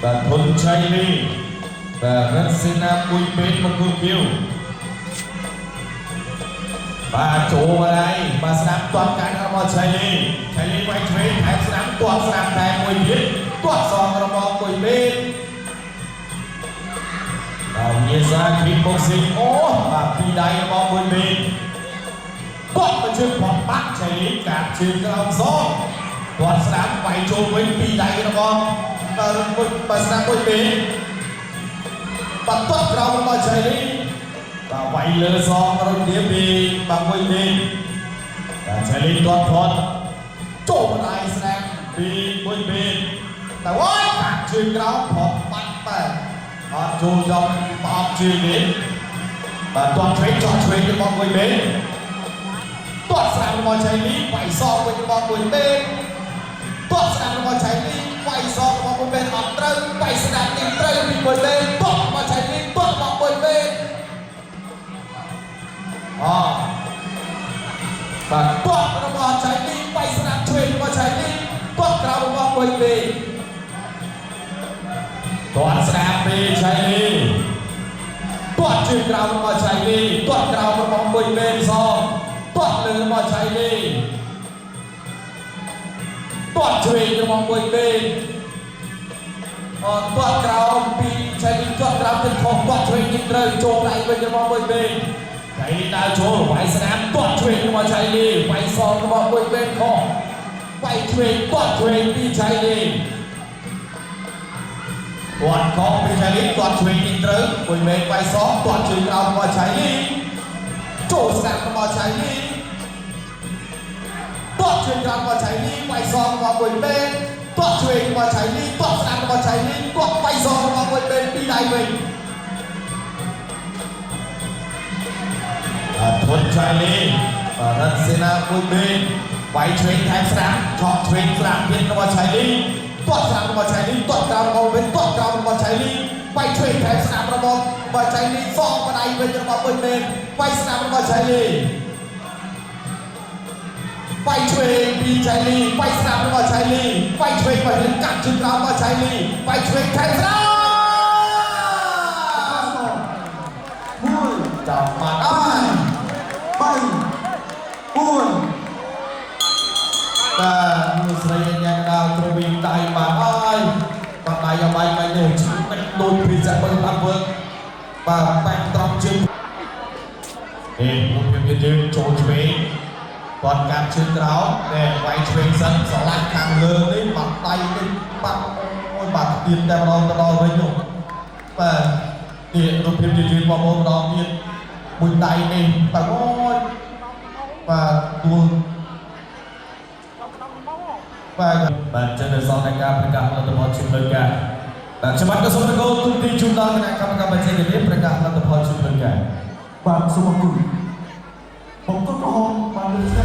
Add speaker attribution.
Speaker 1: បាទធុនឆៃលីបាទរិទ្ធសេនាមួយពេទ្យមង្គលគៀវបាទចូលមកហើយបាទស្នាមទាត់កាន់របស់ឆៃលីឆៃលីវាយឆ្វេងថែមស្នាមទាត់ស្នាមថែមមួយទៀតទាត់សងរបស់មួយពេទ្យបាទញាសាគីបុកស៊ីងអូបាទពីរដៃរបស់មួយពេទ្យ គាត់មកជើងផបាក់ឆៃលីកាប់ជើងក្រោមសងគាត់ស្ដាំវាយចូលវិញពីរដៃរបស់បាទមួយបាទស្ដាំមួយពេទ្យបាទទាត់ក្រោមរបស់ឆៃលីបាទវាយលើសងរួចគ្នាពីបាទមួយពេទ្យបាទឆៃលីទាត់ផុតចូលម្ដាយស្ដាំពីមួយពេទ្យតែវាយកាប់ជើងក្រោមផបាត់បាទអត់ចូលចំប្រអប់ជើងនេះបាទទាត់ឆ្វេងចោះឆ្វេងរបស់មួយពេទ្យ ទាត់ស្រាំរបស់ឆៃលីវាយសងវិញរបស់មួយពេទ្យទាត់ស្រាំរបស់ឆៃលីវាយសងរបស់មួយពេទ្យអត់ត្រូវវាយស្ដាំនេះត្រូវពីមួយពេទ្យទាត់របស់ឆៃលីទាត់របស់មួយពេទ្យអបាទទាត់របស់ឆៃលីវាយស្ដាំឆ្វេងរបស់ឆៃលីទាត់ក្រោមរបស់មួយពេទ្យទាត់ស្ដាំពីឆៃលីទាត់ជើងក្រោមរបស់ឆៃលីទាត់ក្រោមរបស់មួយពេទ្យសងទាត់លើរបស់ឆៃលីទាត់ឆ្វេងរបស់មួយពេទ្យអត់ទាត់ក្រោមពីឆៃលីទាត់ក្រោមទៅខុសទាត់ឆ្វេងនេះត្រូវចូលដៃវិញរបស់មួយពេទ្យឆៃលីដើរចូលវាយស្នាមទាត់ឆ្វេងរបស់ឆៃលីវាយសងរបស់មួយពេទ្យខុសវាយឆ្វេងទាត់ឆ្វេងពីឆៃលីទាត់ខុសពីឆៃលីទាត់ឆ្វេងនេះត្រូវមួយមេឃវាយសងទាត់ជើងក្រោមរបស់ឆៃលីចូលស្នាមរបស់ឆៃលី ទាត់ជើងក្រោមរបស់ឆៃលីវាយសងរបស់មួយពេទ្យទាត់ឆ្វេងរបស់ឆៃលីទាត់ស្ដាំរបស់ឆៃលីទាត់វាយសងរបស់មួយពេទ្យពីរដៃវិញបាទធុនឆៃលីបាទរិទ្ធសេនាមួយពេទ្យវាយឆ្វេងថែមស្ដាំឆក់ឆ្វេងស្ដាំទៀតរបស់ឆៃលីទាត់ស្ដាំរបស់ឆៃលីទាត់ក្រោមរបស់វិញទាត់ក្រោមរបស់ឆៃលីវាយឆ្វេងថែមស្ដាំរបស់របស់ឆៃលីសងម្ដាយវិញរបស់មួយពេទ្យវាយស្ដាំរបស់ឆៃលី វាយឆ្វេងពីឆៃលីវាយស្ដាំរបស់ឆៃលីវាយឆ្វេងរបស់លិនកាត់ជើងក្រោមរបស់ឆៃលីវាយឆ្វេងថែមស្ដាំ
Speaker 2: មួយ
Speaker 1: ចាប់បាត់អើយ
Speaker 2: បីបួន
Speaker 1: បាទមួយស្រីកញ្ញាកដាលទ្រវិញដៃបាត់អើយបាត់ដៃឲ្យបាយមិននេះឈឺមិនដូចពីចាក់បើតាមវើបាទបាក់ត្រង់ជើងនេះលោកខ្ញុំយើងចូលឆ្វេងគាត់កាត់ជើងក្រោមនេះវាយឆ្វេងសិនស្រឡាច់ខាងលើនេះបាត់ដៃនេះបាត់អូយបាត់ទៀតតែម្ដងទៅដល់វិញនោះបាទនេះរូបភាពជាយឺនបងប្អូនម្ដងទៀតមួយដៃនេះតើអូយបាទទួលបាទបាទចឹងនៅសល់តែការប្រកាសលទ្ធផលជាផ្លូវការបាទខ្ញុំបាទក៏សូមតកូលទូទីជូនដល់គណៈកម្មការបច្ចេកទេសប្រកាសលទ្ធផលជាផ្លូវការ
Speaker 2: បាទសូមអរគុណបង្គោលក្រហមបានលើកស្នើ